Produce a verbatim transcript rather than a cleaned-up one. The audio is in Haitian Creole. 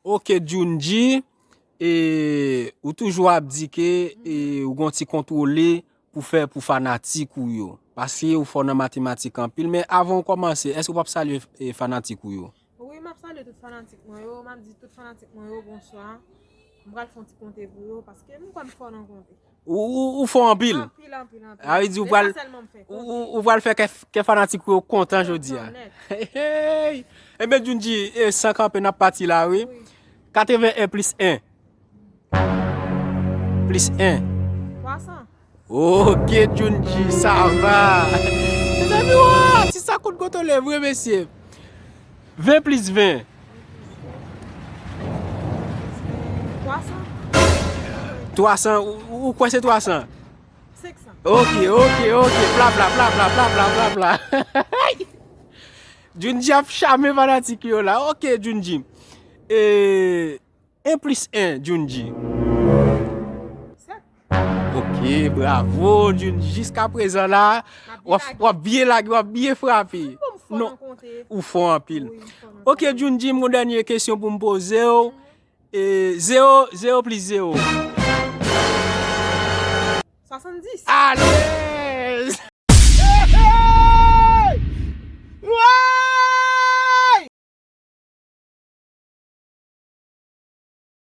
Ok, Junji, e, ou toujou ap di ke e, ou gon ti kontwole pou fè pou fanatik ou yo. Paske ou fò nan matematik anpil, men avan ou kòmanse, èske w p ap salye e, fanatik ou yo? Wi, m ap salye tout fanatik mwen yo, m ap di tout fanatik mwen yo bonswa. M pral fè yon ti konte pou yo, paske m kwè m fò nan konte. Ou, ou, ou fò anpil. Anpil, anpil, anpil. A, li di ou pral, ou, ou, ou pral fè kè, kè fanatik ou yo kontan jodi a. Hey, hey. Ebyen, Junji, e, san kanpe, n ap pati la, wi. Katreven en plis en. Plis en. Twa san. Ok, Junji, sa va. Mezanmi, wa, ti sa kout kontwole vre, mesye. Ven plis ven. Twa san. Twa san, ou, ou kwè se twa san? Senk san. Ok, ok, ok. Pla, pla, pla, pla, pla, pla, pla, pla. Junji ap chame fanatik yo la. Ok, Junji. E, en plis en, Junji. Sèt. Ok, bravo, Junji. Jiska prezan la, w ap, w ap byen lage, w ap byen frape. Bon, m fò nan konte. Ou fò anpil. Wi, m fò nan Ok, Junji, m gon dènye kesyon pou m poze w. E, zewo, zewo plis zewo. Swasanndis. Ale!